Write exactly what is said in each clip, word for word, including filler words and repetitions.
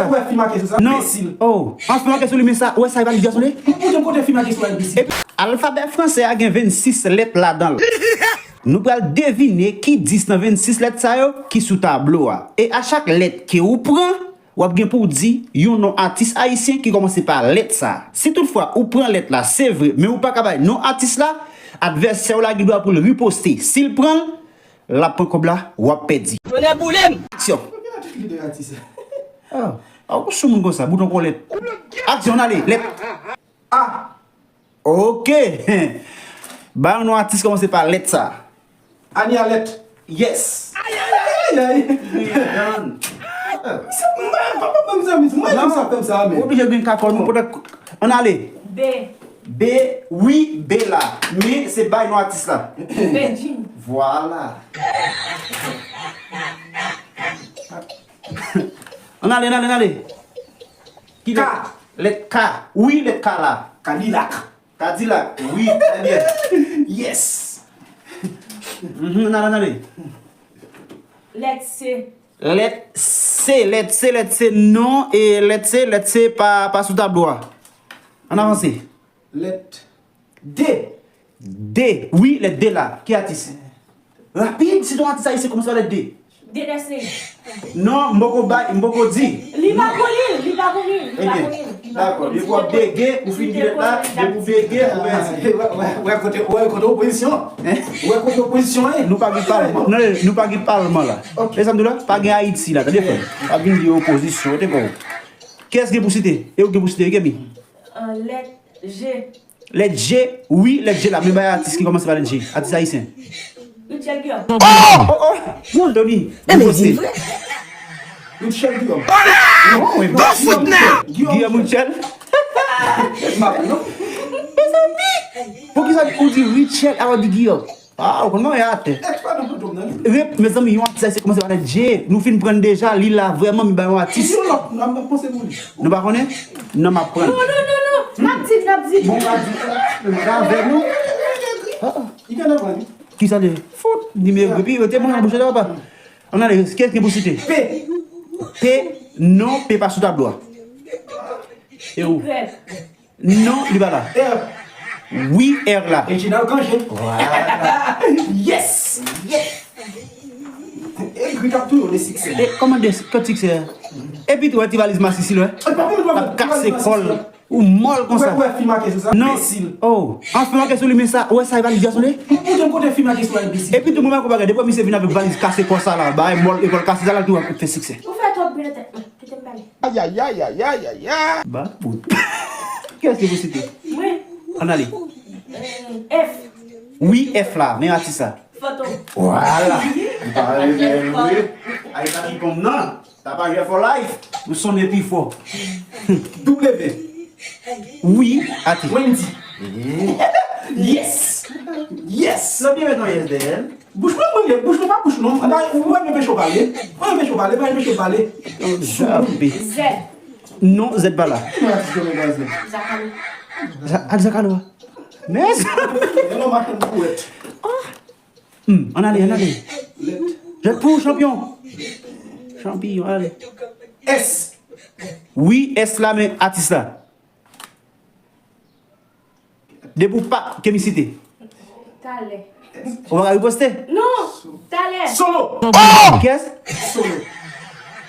Ou wè fi make sou sa? Non. Enbesil. Oh, an fi make sou li, men sa, ou wè sa, e pa li gason li? Ou te kote fi make sou la, enbesil. Epi, alfabè fransè a gen vennsis lèt ladan l. Nou pral devine ki dis nan vennsis lèt sa yo ki sou tablo a. E a chak lèt ke ou pran, w ap gen pou w di yon non atis ayisyen ki kòmanse pa lèt sa. Si toutfwa ou pran lèt la, se vre, men ou pa ka bay non atis la, advèsè w la gen dwa pou l riposte. Si l pran l, l ap pran kòb la, w ap pèdi. Tonnè boule m! Aksyon! Pou ki la tout lide atis? Ah, ah, ou sou moun konsa, bouton kòlèt. Aksyon, n ale, lèt. A. Ok. Ba yon non atis kòmanse pa lèt sa. Ani a lèt. Yes. Ay, ay, ay, ay. Mezanmi, papa, mezanmi, mwen menm sa fè m sa, men. Ou oblije gen kakò nou pote. Ann ale. B. B, wi, B la. Men se bay non atis la. Bedjine. Vwala. Ann ale, ann ale, ann ale. Ki lèt? K. Lèt K. Wi, lèt K la. Kadilak. Kadilak. Wi, trè byen. Yes. Mhm, ann ale, ann ale. Lèt C. Lèt C, lèt C, lèt C, non, e lèt C, lèt C pa, pa sou tablo a. Ann avanse. Lèt D. D. Wi, lèt D la. Ki atis? Rapid, si ton atis ayisyen kòmanse pa lèt D. D S C. Non, m poko bay, m poko di. Li pa konn li, li pa konn li, li pa konn li, li pa konn li. Ebyen, dakò, depi w ap bege, ou fin di lèt la, depi w bege, ou bege. Wè, wè, wè kote, wè kote opozisyon. Hein? Wè kote opozisyon, hein? Nou pa gen palman. Non, non, nou pa gen palman la. Ok. E sa m di w la? Pa gen Ayiti la, tande frè m. Pa vin di opozisyon, te bon. Kiyès gen pou site? E ou gen pou site, Kemi? An lèt G. Lèt G, wi, lèt G la. Men bay atis ki kòmanse pa lèt G. Atis ayisyen. Rutshelle Guillaume. Oh! Oh, oh! Tony, riposte. Rutshelle Guillaume. Non, men Guillaume Rutshelle. M pa konn non. Mezanmi! Poukisa ou di Rutshelle avan di Guillaume? Ah, ou konn mwen atè. Rep, mezanmi, yon atis ayisyen kòmanse pa lèt G. Nou fin pran deja, li la vrèman, men bay yon atis. Yon lòt, m ap panse pou li. Nou pa konnen? Non, m ap pran. Non, non, non, non. N ap di, n ap di. Bon, m ap di. Sa avè nou. Ah, ah. Li genlè pran li. Kisa li? Fout, li megri. Pi, rete bon, bouche la, papa. Ann ale, kiyès ki pou site? P. P, non, P pa sou tablo a. E ou? Y. Non, li pa la. R. Wi, R la. Reginald Cangé. Vwala. Yes! Yes! Egri t ap touye w de siksè. E kòman de, kot siksè a? Epi tou, wè ti valiz masisi l, wè. L ap kase kò l. Ou mòl konsa. Ou wè fi make sou sa? Non. Enbesil. Oh, an fi make sou li, men sa, ou wè sa, e valiz gason li? Ou te kote fi make sou la, enbesil. Epi tou, mwen pa konn bagay, depi misye vin avèk valiz kase kò sa la, bagay mòl, epòl kase sa la, tou ap fè siksè. Ou fè twòp byen tèt mwen. Kite m pale. Ayayayayayaya. Ba bout. Kiyès ki pou site? Mwen. Ann ale. Euh, F. Wi, F la, men atis la. Fantom. Vwala. Ou pa rele vre. Ay, sa ki konm nan. Tapajè for life. Nou sonnen pi fò. W. Wi, atis. Wendy. Eh. Yes. Yes. Sa byen met yon yes dèyè l. Bouch mwen, mwen, bouch mwen pa bouch non. Mwen, mwen, mwen, peche w pale. Mwen, peche w pale, mwen, peche w pale. Zape. Z. Non, Z pa la. Mwen, atis mwen, mwen, Z. Zakalo. Za-, ak Zakalo a. Men. E non, machann bouwèt. Hmm, ann ale, ann ale. Lèt. Jèt pou ou, chanpyon. Chanpyon, ale. S. Wi, S la, men atis la. Depi w pa, Kemi site. Talè. Ou pa ka riposte? Non, talè. Solo. Oh! Kiyès? Solo.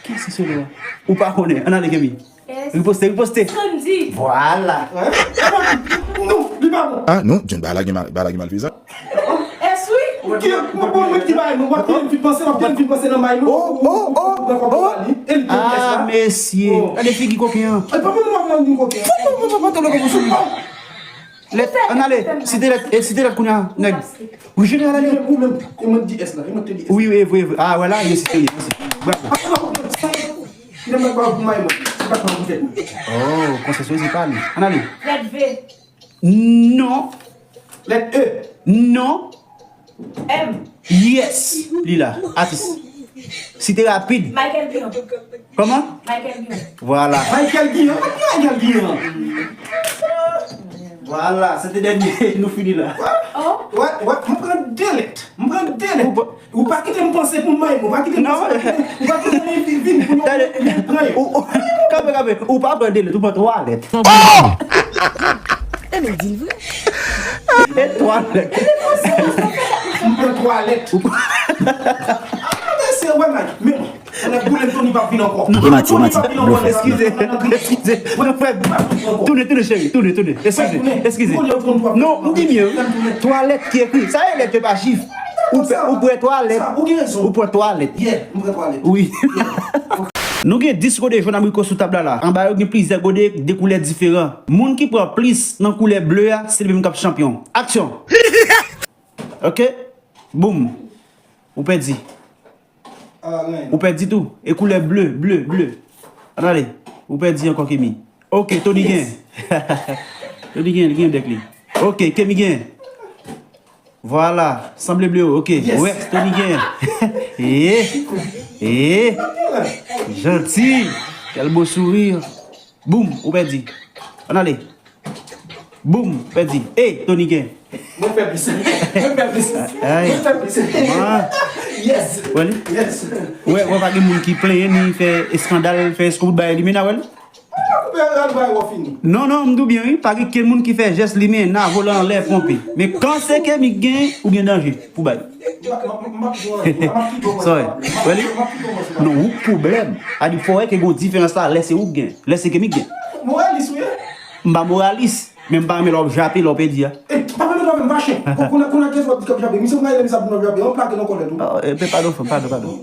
Kiyès ki solo a? Ou pa konnen. Ann ale, Kemi. S. Riposte, riposte. Sandy. Vwala. Non, li pa bon. Ah non, John, bagay la gen mal, bagay la gen mal fizan. S wi. Ou ki, ou bon, mwen ki bay nou, w ap gen vin panse, w ap gen vin panse nan may nou. Oh, oh, oh, oh. E li gen S la. Ah, mesye. Oh. Gade figi koken an. E pa mwen, mwen, mwen, mwen koken. Fou, fou, fou, fou, fou, fou, fou. Lèt, ann ale, site lèt, e site lèt kounye a, nèg. Wi, jeneral, ale. Ou menm, ou menm, e mwen te di S la, e mwen te di S. Wi, wi, e vre, e vre. Ah, wè la, e site, e site. Bravo. Ki nan mwen pa pou may mwen, se pa pou tèt mwen. Oh, konsa se pa li. Ann ale. Lèt V. Non. Lèt E. Non. M. Yes! Li la. Atis. Site rapid. Michael Guillaume. Kòman? Michael Guillaume. Vwala. Michael Guillaume. Michael Guillaume. Vwala. Se te dènye. Nou fini la. Oh. Wè, wè, mwen pran de lèt. Mwen pran de lèt. Ou pa kite m panse pou may mwen. Ou pa kite m panse. Ou pa kite m vin pou nou vin pran yo. Ou, ou, Kanpe, kanpe. Ou pa pran de lèt, ou pran twa lèt. E men di l vre. E twa lèt. M pran twa lèt. Ou pran Mesye, wè, Mike, men, ann ap boule m, Tony p ap vin ankò. E manti, e manti. Blofè. Eskize, eskize. Blofè. Tounen, tounen, cheri, tounen, tounen. Eskize, eskize. Non, m di byen, wi. Twa lèt ki ekri. Sa e lèt yo pa chif. Ou pran, ou pran twa lèt. Ou pran twa lèt. Yeah, m pran twa lèt. Wi. Nou gen dis gode jòn abriko sou tab la la. Anba yo gen plizyè gode de koulè diferan. Moun ki pran plis nan koulè ble a, se li menm k ap chanpyon. Aksyon! Ok? Boum. Ou pèdi. Ou pèdi tou. E koulè ble, ble, ble. Ann ale. Ou pèdi ankò, Kemi. Ok, Tony gen. Tony gen, li gen dèk li. Ok, Kemi gen. Vwala, sanble ble yo, ok. Wè, Tony gen. E, e, janti. Quel beau sourire. Boum, ou pèdi. Ann ale. Boum, pèdi. Ey, Tony gen. Mwen fè plis. Mwen fè plis. Ay. Mwen fè plis. Man. Yes. Wè li? Yes. Wè, wè, pa gen moun ki plenyen, ni fè eskandal, fè eskobout bay li, men a wè li. Koupe rad bay wè fini. Non, non, m di w byen, wi. Pa gen kenn moun ki fè jès li, men a volan anlè ponpe. Men kan se Kemi gen, ou gen danje pou bay. Sorry. Wè li? Non, ou k pwoblèm. A di fò wè ke gon diferans la, lè se ou k gen. Lè se Kemi k gen. Moralis ou ye? M pa moralis, men m pa renmen lè w ap jape, lè w pèdi a. E, pa renmen lè w ap jape. Kounye a, kounye a, kiyès w ap di k ap jape? Misye mwen lè misye ap di m ap jape, yon plake nan kòlèt ou. Ah, eh, pe-, padon, frè m, padon, padon.